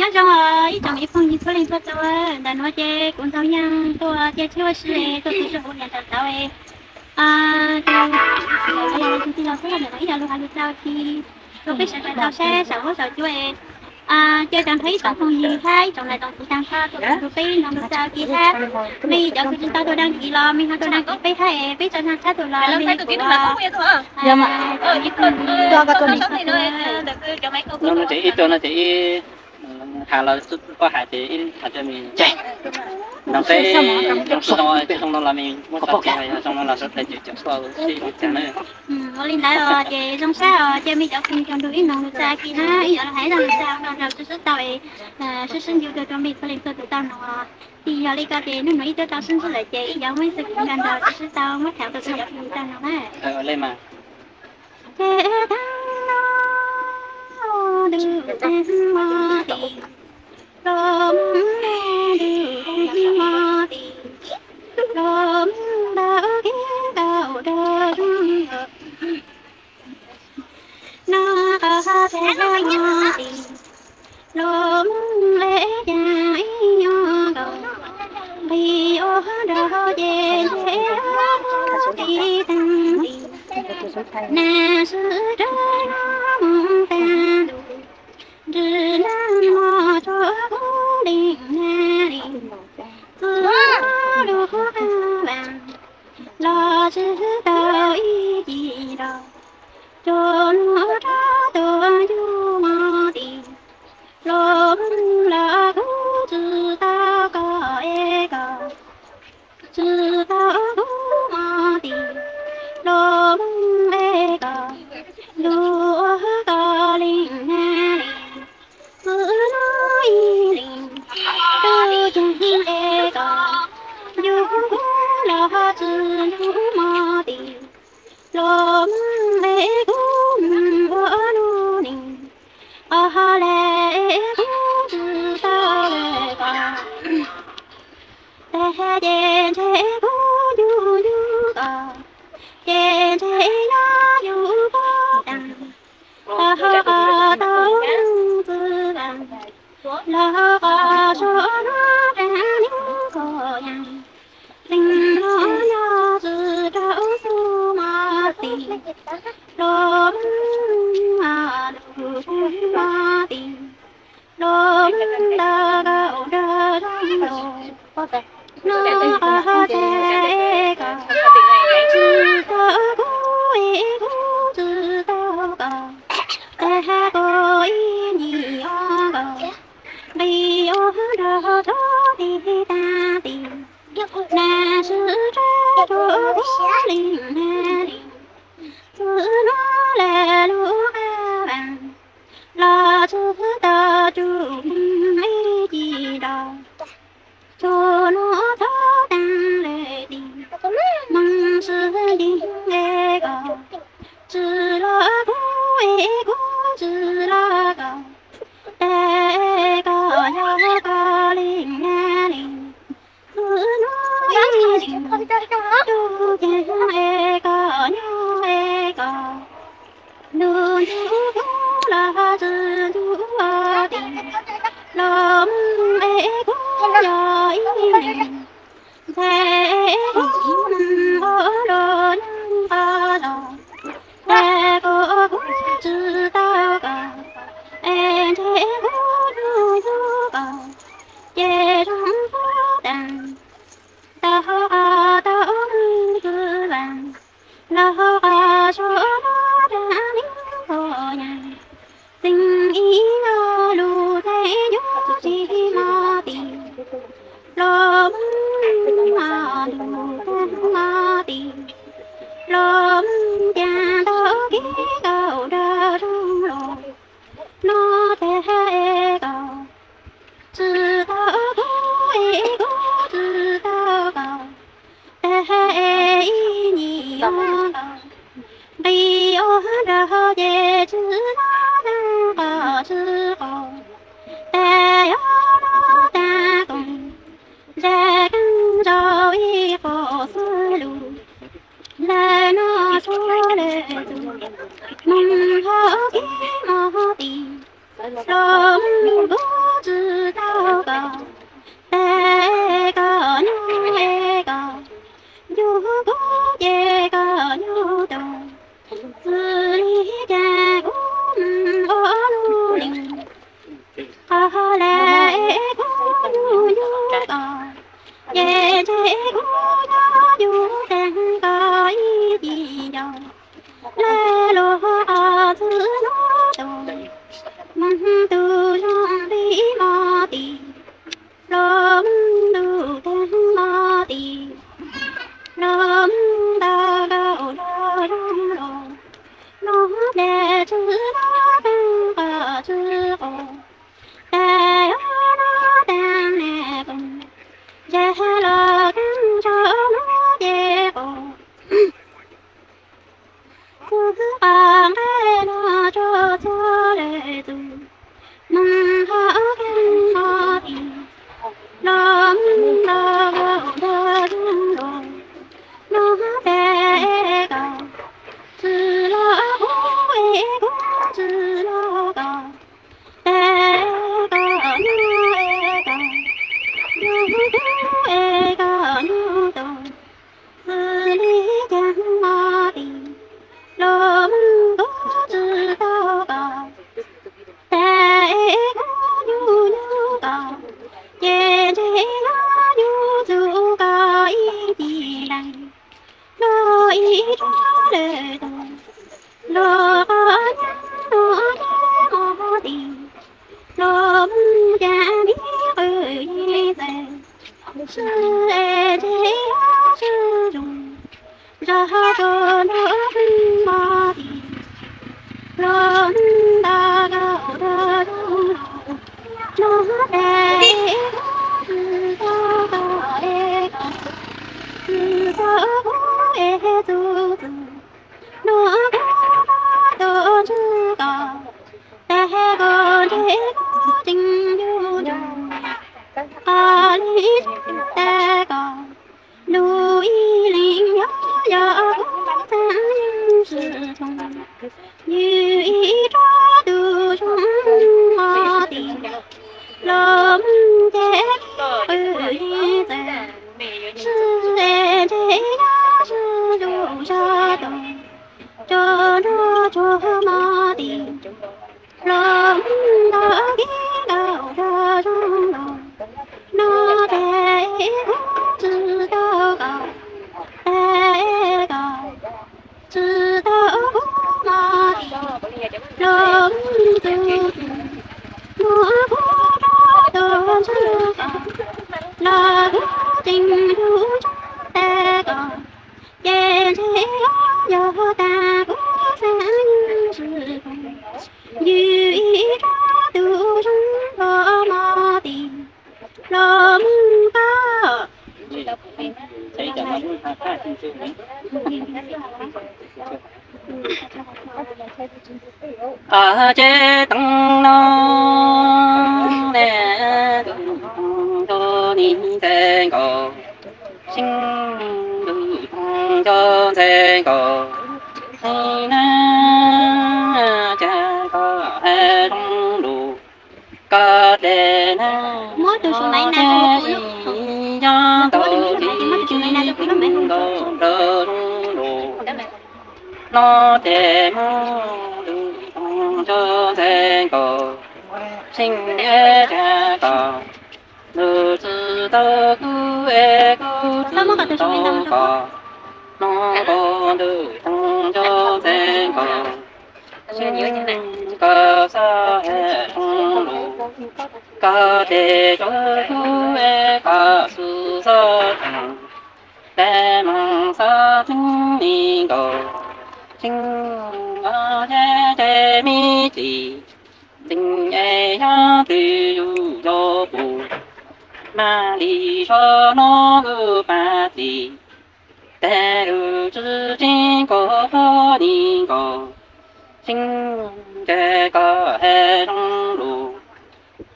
Nyob zoo os ib tsoom ib phooj ywg txhua leej txhua tus, ntawm nuav ces kuv Ntxoov Yeej tuaj cia siab ua si tuaj tu txug huv yam ntawm tauv es, tus tij laug xwb los ntawm no ib yam lug has lug txog txug peb sawv daws tau saib saum huab saum cua es, cia cov nrog ib tsoom phooj ywg hab ib tsoom nam tsoom txiv taag nrho tuaj nrug peb noog lug txog txug hab mej cov kws tsis tau tuaj đăng ký los mej ho tuaj đăng ký peb hab es peb tso nag tshab tug los mej kuv no ces ib tug no ces ib has los koj has ces ib has rua mej ces noog peb zoo tsis zoo no los mej muab tso tseg, yog zoo no los sawv daws ces caum koj sib caag na. Ua li ntawd os ces zoo sab os, cia mej cov kws tau nrug ib noog lug txug kis na ib yam lug has ib zag lug txug no rau sib sib tau es sib sib ncu rua rua mej txhua leej txhua tus tau noog os. Ces yog li ko ces nub nua ib tug tau sib ntsib lawm ces ib yam muaj ib txhia kws nrog nrog sib sib tau muab tham rua ib yam lug txug no na. Ces thaum no ntuj tag mo tim, los ntuj tag mo tim, los ntawm kev tau rau zoo. Noj qhov txhia mo tim, los le caag ib nyuag nkaus, nqis ua nrau ces ntshe qhov txhia taag tim, nag swb rau nub moog taag ntuj, ntsws nag mo tso kuv leej nag li, txwm lug qab vaam los tsis tau ib cim nrau, tsuas nub rov tuaj ncu mo tim, los los kuv tsis tau koj es koj, tsis tau kuv mo tim, los es koj, ncu ua koj leej nag li, txwm nub ib leeg tub caag es koj, ncu kuv los tsis ncu mo tim, los es kuv ua lub neej, o le kuv tsis tau le koj, tag ces ntshe kuv ncu ncu koj, ces ntshe yog yus puag taag, tau qhov tau txwv vaam, los qhov suav nuav rag neeb koj yaam, txeev los yog tsis rau xu mo tim, los lug mo tim, los ntawm kaum nrag zoo los, noj qhov txhia koj, tsis tau kuv es kuv tsis tau koj, tag koj ib ncig o koj, nqis ua nrau tso tim taag tim, nag swb rau kuv leej nag li, txwm nub le lug qab vaam, los tsis tau tsuj moog ib cim nrau, tsuas nub txhob taag le tim, moog sib nceeg es koj, tsis los kuv es kuv tsis los koj, tag koj yog koj leej nag li, txwm nub ib leeg tub caag es koj nyob es koj, ncu ncu kuv los tsis ncu tim, los es kuv yog ib leeg ntxhais es kuv moog ua luag nyob qhov zog, tag koj kuv tsis tau koj, es ntshe kuv ncu ncu koj, ces zoo puag taag, tau qhov tau txwv vaam, los qhov suav nuav rag neeb koj yaam, txeev ib lo lug txhais ncuav tsis mo tim, los lug tag mo tim, los caag tau kev kaum nrag zoo los, noj tag es koj, tsis tau kuv es kuv tsis tau koj, tag es ib ncig o koj, nqis ua nrau ces tsis nub taag qos tsis qos, tag yog nub taag koog, zag keeb zog ib qho xwb lug, lawv noj suav lawv txug, moog hauv kev mo tim, Los kuv tsis tau kom, tes kom nyuj es kom, yug kuv ces kom nyuj tus, xws li cas kuv mus ua lub neej, qhov lawm kuv nyuj nyuj kom, ces ntshe kuv nyob yug tag kom ib cim ncaus, lawv luag qhov txwv hnub tus, mus tus zoo li mo tim, los mus ntuj tag mo tim, los mus ntaus nkaus nrog zoo los, no tes tsis los tag qos tsis qos, tes no tag ne qos, zag los tag tso no ces qos. Txug qos nqaij no tso txog lawm txug, moog hov kag mo tim, los moog los nkaus nrog zoo los, no tes kom, tsis los kuv es kuv tsis los kom, tes kom nyuj es kom, yug kuv es kom nyuj tus, xws li cas mo tim, los moog kuv tsis tau kom, tes kuv nyuj nyuj kom, ces ntshe yog nyuj txug kom ib cim ntees, luag ib tsob lawm tug, luag qhov nyaab no ces mo tim, luag moog cas mi qw yeej txawm, sib es ntshe yog sib zoo, zog rua nrog pheej mo tim, luag moog ntaus nkaus nrog zoo los, no tes kuv tsis tau kom es kom, tsis tau kuv es txug txug, no kuv muab tus ntswg kom, tes kom ntshe kuv tseem yug ntsug, qhov li tes kom, ntuj ib leeg yog yog kuv txheeb yeej swm tshoo, yug ib tsob tus zoo mo tim, los moog ces qw yeej txawm, sib es ntshe yog sib zoo zog tug, tso nrog tsuag mo tim, los moog ntaus kib nkaus nrog zoo los, no tes kuv tsis tau kom, tes kom, tsis tau kuv mo tim, los moog txug txug, muab kuv rov tus ntswg kom, los kuv tseem yug tsob tes kom, ces ntshe yog yog tag kuv xeeb yeej swm tshoo, yug ib tsob tus zoo los mo tim, los moog koj. Ces teev no ne, ntuj nco ntxhe nkaus, sib ntuj nco ntxhe nkaus, na cas koj hais zoo lus, koj ces na, muab tus su maiv na, nco ntau tis nkaus rau zoo lus, no ces muab ntuj nco ntxhe nkaus, sib es cas koj, ntuj tsis tau kuv es kuv tsis tau koj, no koj ntuj nco ntxhe nkaus, koj xob hais zoo lus, koj ces tso kuv es koj xwb xob tsees, tes moog xob tseeb li nkaus, tseeb os ces ces me ntsis, tseeb es yog twg yug yog kuv, mas li so no kuv pab txiv, tes lug tsis tseeb koj pab li nkaus, tseeb ces koj hais zoo lus,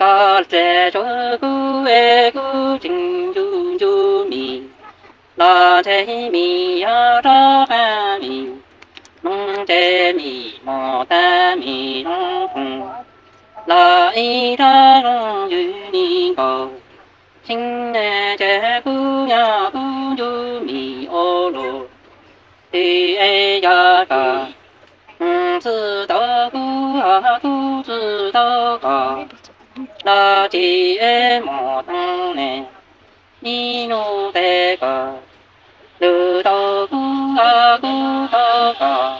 koj ces tso kuv es kuv tseem yug ntsug mis, los ntshe mis yog rov qab mis, moog ces mis mos tag mis zoo foom, los ib rab zoo yws ni nkaus, tseeb ces kuv nyob kuv ncuj mis ua luaj, twb es yog koj tsis tau kuv, kuv tsis tau koj, los tsis es mus tau ne. Ib hnub twg koj lwm tau kuv, kuv tau koj,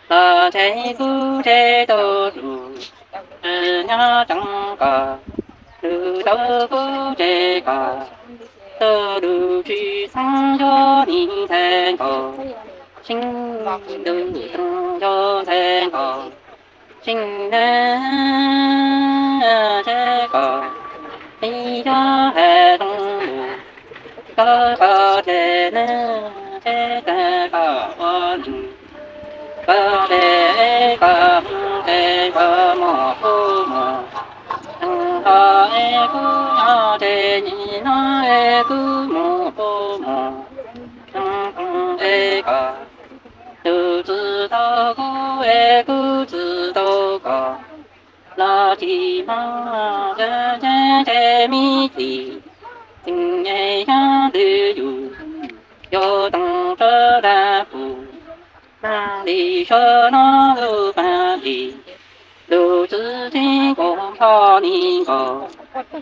los ntshe kuv ntshe tau lus, tsis nyob tseeb koj, lwm tau kuv ntshe koj, tau lus tsis xav yuav ni ntxhais nkaus, tseeb lwm tau yuav ntxhais nkaus, tseeb na, ntshe koj, ib yog hais zoo lus, koj koj ces ne, ntshe tas koj ua nws, koj ces koj mus ces koj mus kuv mus, koj es kuv nyob ces nim no es kuv mus kuv mus, es koj, lwm tsis tau kuv es kuv tsis tau koj, los tsis hmo, ntshe ntshe me txiv, tseeb es yog twj ywm, yuav toom rau dab pus, nag li sab no lub paj lis, lub txwv tseeb kuv npho ni nkaus,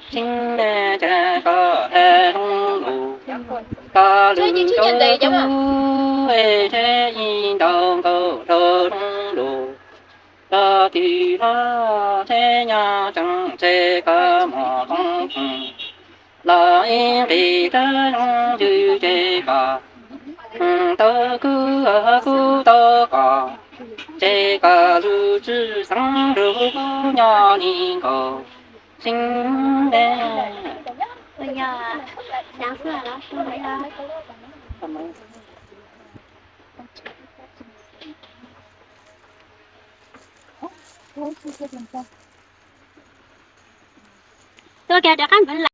tseeb ne, cas koj hais zoo lus, koj lwm tau kuv es ntshe ib ntaus nkaus rau zoo lus, koj twb los ntshe nyob tseeb ntshe koj mus tau, los ib nqis rau zoo yws ces koj tau kuv, kuv tau koj, ces koj lub tsis xeeb rau kuv nyob ni nkaus, tseeb ne. Tuaj kiag rov qab npawv